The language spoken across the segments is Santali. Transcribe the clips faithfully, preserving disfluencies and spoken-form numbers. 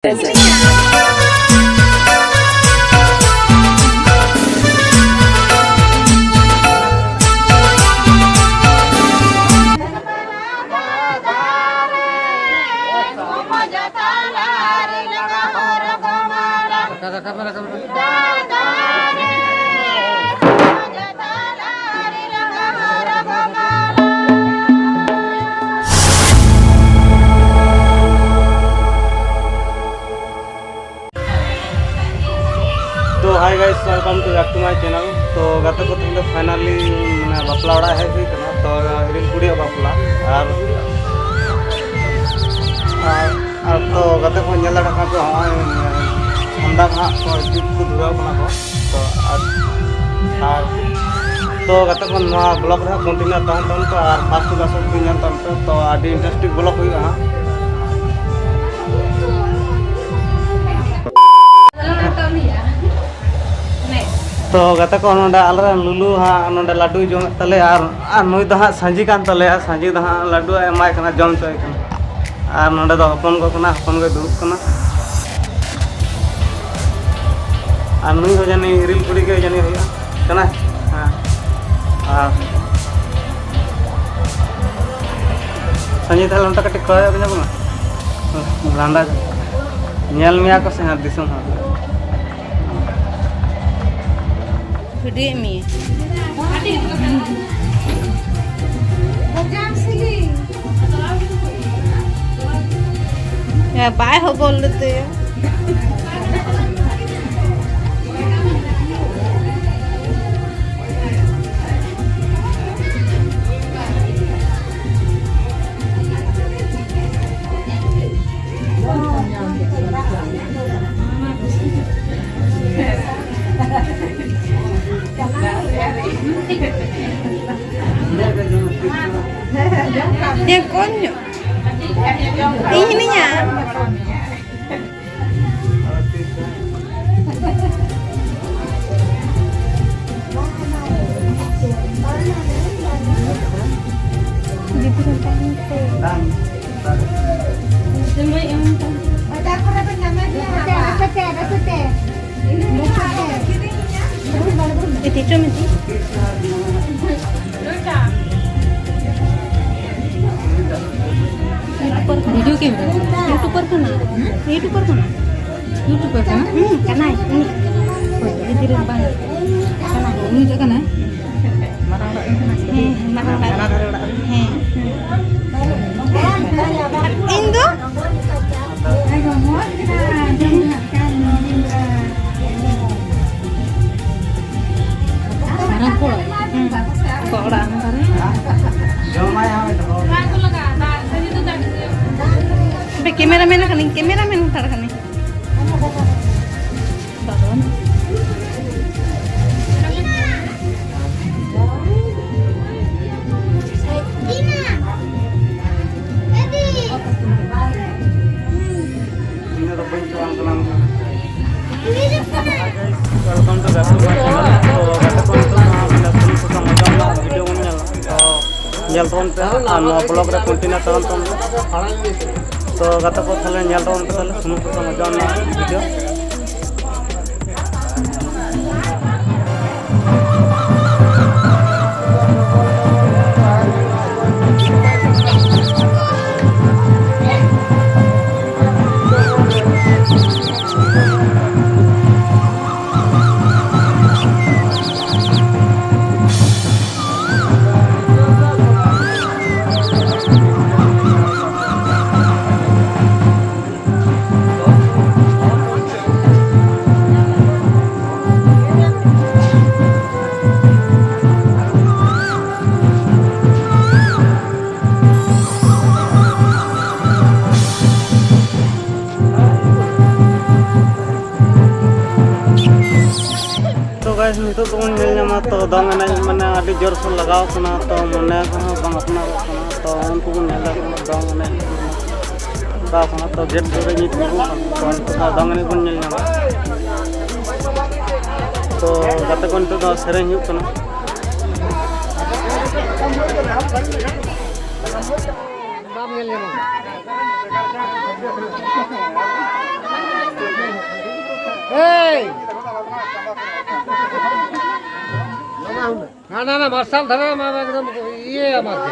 So hi guys, welcome to back to my channel. ᱛᱚ ᱜᱟᱛᱮ ᱠᱚ, ᱛᱮᱦᱮᱧ ᱫᱚ finally ᱢᱟᱱᱮ ᱵᱟᱯᱞᱟ ᱚᱲᱟᱜ ᱦᱮᱡ ᱦᱩᱭ ᱠᱟᱱᱟ᱾ ᱛᱚ ᱤᱨᱤᱞ ᱠᱩᱲᱤᱭᱟᱜ ᱵᱟᱯᱞᱟ᱾ ᱟᱨ ᱟᱨ ᱟᱨ ᱛᱚ ᱜᱟᱛᱮ ᱠᱚ, ᱧᱮᱞ ᱫᱟᱲᱮᱭᱟᱜ ᱠᱟᱱᱟ ᱯᱮ, ᱦᱚᱸᱜᱼᱚᱭ ᱪᱷᱟᱢᱰᱟ ᱠᱚ ᱦᱟᱸᱜ ᱠᱚ ᱡᱩᱛ ᱠᱚ ᱫᱷᱩᱨᱟᱹᱣ ᱠᱟᱱᱟ ᱠᱚ᱾ ᱛᱚ ᱟᱨ ᱟᱨ ᱛᱚ ᱜᱟᱛᱮ ᱠᱚ, ᱱᱚᱣᱟ vlog ᱨᱮ ᱦᱟᱸᱜ continue ᱛᱟᱦᱮᱱ ᱛᱟᱵᱚᱱ ᱯᱮ ᱟᱨ first ᱞᱟᱥᱴ ᱫᱷᱟᱹᱵᱤᱡ ᱧᱮᱞ ᱛᱟᱵᱚᱱ ᱯᱮ᱾ ᱛᱚ ᱟᱹᱰᱤ interesting vlog ᱦᱩᱭᱩᱜᱼᱟ ᱦᱟᱸᱜ᱾ ᱛᱚ ᱜᱟᱛᱮ ᱠᱚ, ᱱᱚᱰᱮ ᱟᱞᱮᱨᱮᱱ ᱞᱩᱞᱩ ᱦᱟᱸᱜ ᱱᱚᱰᱮ ᱞᱟᱹᱰᱩᱭ ᱡᱚᱢᱮᱫ ᱛᱟᱞᱮᱭᱟ᱾ ᱟᱨ ᱟᱨ ᱱᱩᱭ ᱫᱚ ᱦᱟᱸᱜ ᱥᱟᱸᱡᱤ ᱠᱟᱱ ᱛᱟᱞᱮᱭᱟ᱾ ᱥᱟᱸᱡᱤ ᱫᱚ ᱦᱟᱸᱜ ᱞᱟᱹᱰᱩ ᱮᱢᱟᱭ ᱠᱟᱱᱟ, ᱡᱚᱢ ᱦᱚᱪᱚᱭᱮ ᱠᱟᱱᱟ᱾ ᱟᱨ ᱱᱚᱰᱮ ᱫᱚ ᱦᱚᱯᱚᱱ ᱜᱚ ᱠᱟᱱᱟ, ᱦᱚᱯᱚᱱ ᱜᱚᱭ ᱫᱩᱲᱩᱵ ᱠᱟᱱᱟ᱾ ᱟᱨ ᱱᱩᱭ ᱦᱚᱸ ᱡᱟᱹᱱᱤᱡ ᱤᱨᱤᱞ ᱠᱩᱲᱤ ᱜᱮ ᱡᱟᱹᱱᱤᱡ ᱦᱩᱭᱩᱜᱼᱟ, ᱠᱟᱱᱟ? ᱦᱮᱸ᱾ ᱟᱨ ᱥᱟᱸᱡᱤ, ᱛᱟᱦᱞᱮ ᱚᱱᱛᱮ ᱠᱟᱹᱴᱤᱡ ᱠᱚᱭᱚᱜ ᱧᱚᱜ ᱢᱮ, ᱞᱟᱸᱫᱟ᱾ ᱧᱮᱞ ᱢᱮᱭᱟ ᱠᱚ ᱥᱮ ᱦᱟᱸᱜ ᱫᱤᱥᱚᱢ ᱦᱚᱲ᱾ ᱵᱷᱤᱰᱤᱭᱳ ᱢᱮ᱾ ᱭᱟ, ᱵᱟᱭ ᱦᱚᱵᱚᱨ ᱞᱮᱫᱮᱭᱟ᱾ ᱧᱮᱞ ᱠᱚᱢ ᱧᱚᱜ᱾ ᱤᱧ ᱦᱤᱱᱟᱹᱧᱟ᱾ ᱫᱤᱫᱤ ᱠᱟᱱ ᱛᱟᱦᱮᱱ ᱛᱮ᱾ ᱵᱟᱝ᱾ ᱡᱟᱢᱟᱭ ᱮᱢ ᱛᱟᱢ᱾ ᱵᱟᱡᱟᱨ ᱠᱚᱨᱮ ᱯᱮ ᱵᱷᱤᱰᱤᱭᱳ ᱠᱮᱢᱮᱨᱟ᱾ ᱤᱭᱩᱴᱩᱵᱟᱨ ᱠᱟᱱᱟ᱾ ᱤᱭᱩᱴᱩᱵᱟᱨ ᱠᱟᱱᱟ᱾ ᱦᱩᱸ, ᱠᱟᱱᱟᱭ᱾ ᱩᱱᱤ ᱜᱤᱫᱽᱨᱟᱹ ᱵᱟᱝ ᱠᱟᱱᱟᱭ᱾ ᱩᱱᱤ ᱫᱚ ᱠᱟᱱᱟᱭ? ᱢᱟᱨᱟᱝ ᱚᱲᱟᱜ ᱨᱮᱱ ᱠᱟᱱᱟᱭ ᱥᱮ? ᱦᱮᱸ, ᱢᱟᱨᱟᱝ ᱚᱲᱟᱜ ᱨᱮᱱ᱾ ᱦᱮᱸ᱾ ᱤᱧ ᱫᱚ ᱢᱟᱨᱟᱝ ᱠᱚ ᱚᱲᱟᱜ᱾ ᱦᱩᱸ᱾ ᱟᱠᱚ ᱚᱲᱟᱜ ᱚᱱᱠᱟ ᱨᱮ᱾ ᱦᱟᱯᱮ, ᱠᱮᱢᱮᱨᱟ ᱢᱮᱱ ᱠᱟᱹᱱᱟᱹᱧ, ᱠᱮᱢᱮᱨᱟ ᱢᱮᱱ ᱦᱟᱛᱟᱲ ᱠᱟᱹᱱᱟᱹᱧ᱾ ᱵᱟᱵᱚᱱ᱾ Welcome to Gato Boy channel. ᱛᱚ ᱜᱟᱛᱮ ᱠᱚ, ᱱᱤᱛᱚᱜ ᱢᱟ ᱢᱟᱱᱮ ᱥᱩᱱᱩᱢ ᱥᱟᱥᱟᱝ ᱚᱡᱚᱜ ᱨᱮᱱᱟᱜ ᱵᱷᱤᱰᱤᱭᱳ ᱵᱚᱱ ᱧᱮᱞᱟ᱾ ᱛᱚ ᱧᱮᱞ ᱛᱟᱵᱚᱱ ᱯᱮ ᱟᱨ ᱱᱚᱣᱟ ᱵᱞᱚᱜ ᱨᱮ ᱠᱚᱱᱴᱤᱱᱤᱭᱩ ᱛᱟᱵᱚᱱ ᱯᱮ᱾ ᱛᱚ ᱜᱟᱛᱮ ᱠᱚ, ᱛᱟᱦᱞᱮ ᱧᱮᱞ ᱛᱟᱵᱚᱱ ᱯᱮ ᱛᱟᱦᱞᱮ ᱥᱩᱱᱩᱢ ᱥᱟᱥᱟᱝ ᱚᱡᱚᱜ ᱨᱮᱱᱟᱜ ᱵᱷᱤᱰᱤᱭᱳ᱾ ᱛᱚ ᱜᱟᱭᱥ, ᱱᱤᱛᱚᱜ ᱫᱚᱵᱚᱱ ᱧᱮᱞ ᱧᱟᱢᱟ, ᱛᱚ ᱫᱚᱝ ᱮᱱᱮᱡ ᱢᱟᱱᱮ ᱟᱹᱰᱤ ᱡᱳᱨ ᱥᱳᱨ ᱞᱟᱜᱟᱣ ᱠᱟᱱᱟ, ᱛᱚ ᱢᱚᱱᱮ ᱠᱚᱦᱚᱸ ᱵᱟᱝ ᱟᱯᱱᱟᱨᱚᱜ ᱠᱟᱱᱟ᱾ ᱛᱚ ᱩᱱᱠᱩ ᱵᱚᱱ ᱧᱮᱞ ᱫᱟᱲᱮᱭᱟᱜ ᱠᱟᱱᱟ ᱫᱚᱝ ᱮᱱᱮᱡ ᱞᱟᱜᱟᱣ ᱠᱟᱱᱟ, ᱛᱚ ᱜᱮᱴ ᱫᱷᱟᱨᱮ ᱧᱩᱛ ᱠᱚ, ᱛᱚ ᱱᱤᱛᱚᱜ ᱫᱚ ᱫᱚᱝ ᱮᱱᱮᱡ ᱵᱚᱱ ᱧᱮᱞ ᱧᱟᱢᱟ᱾ ᱛᱚ ᱜᱟᱛᱮ ᱠᱚ, ᱱᱤᱛᱚᱜ ᱫᱚ ᱥᱮᱨᱮᱧ ᱦᱩᱭᱩᱜ ᱠᱟᱱᱟ᱾ ᱵᱟᱢ ᱧᱮᱞ ᱧᱟᱢᱟ᱾ ᱮᱭ! ᱦᱟᱱᱟ ᱱᱟ ᱢᱟᱨᱥᱟᱞ ᱫᱷᱟᱨᱮ ᱢᱟ ᱮᱠᱫᱚᱢ ᱤᱭᱟᱹᱭᱟᱢ ᱟᱨᱠᱤ᱾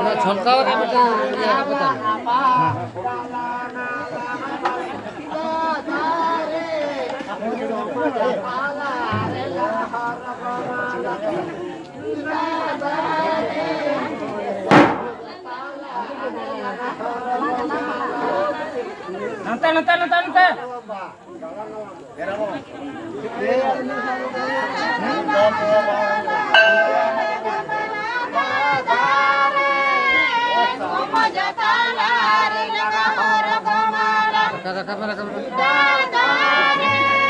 ᱚᱱᱟ ᱪᱷᱚᱞᱠᱟᱣ ᱨᱮ ᱢᱤᱫᱴᱟᱝ ᱤᱭᱟᱹ ᱦᱟᱯᱮ ᱛᱟᱦᱚᱞᱮ᱾ ᱱᱚᱱᱛᱮ, ᱱᱚᱱᱛᱮ, ᱱᱚᱱᱛᱮ, ᱱᱚᱱᱛᱮ᱾ ᱨᱟᱠᱟᱵ, ᱨᱟᱠᱟᱵ, ᱨᱟᱠᱟᱵ᱾